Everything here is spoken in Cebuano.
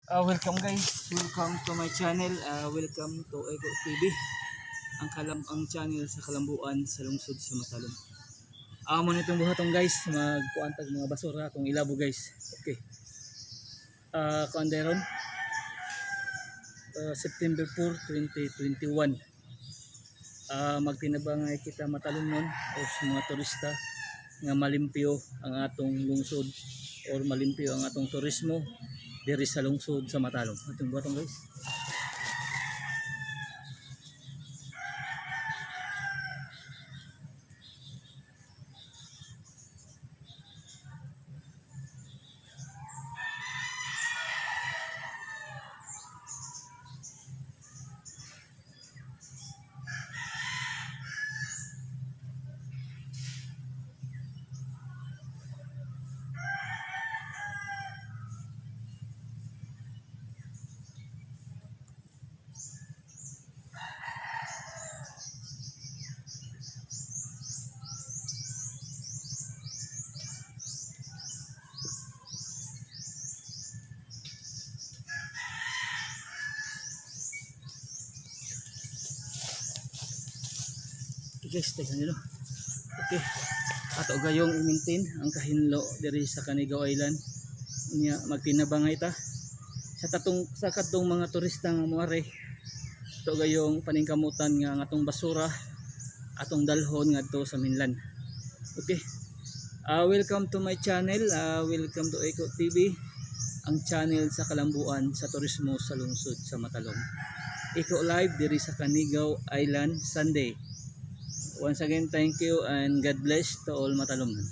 Welcome guys, welcome to my channel. Welcome to Eco TV. Ang channel sa kalambuan sa lungsod sa Matalom. Amo nitong buhaton, guys, magkuan tag mga basura atong ilabo, guys. Okay. Kuan ron? September 4, 2021. Magtinabangay kita Matalomnon o sa mga turista nga malimpyo ang atong lungsod or malimpyo ang atong turismo diri sa lungsod sa Matalom. Atong buhaton, guys. Okay guys, teka nilo. Okay. Ato gayong i-maintain ang kahinlo diri sa Canigao Island. Unya magtinabangay ta sa kadtong mga turista nga moari. Ato gayong paningkamutan nga ang atong basura atong dalhon ngadto sa mainland. Okay. Welcome to my channel. Welcome to Eco TV, ang channel sa kalambuan sa turismo sa lungsod sa Matalom. Eco Live diri sa Canigao Island, Sunday. Once again, thank you and God bless to all Matalomnon.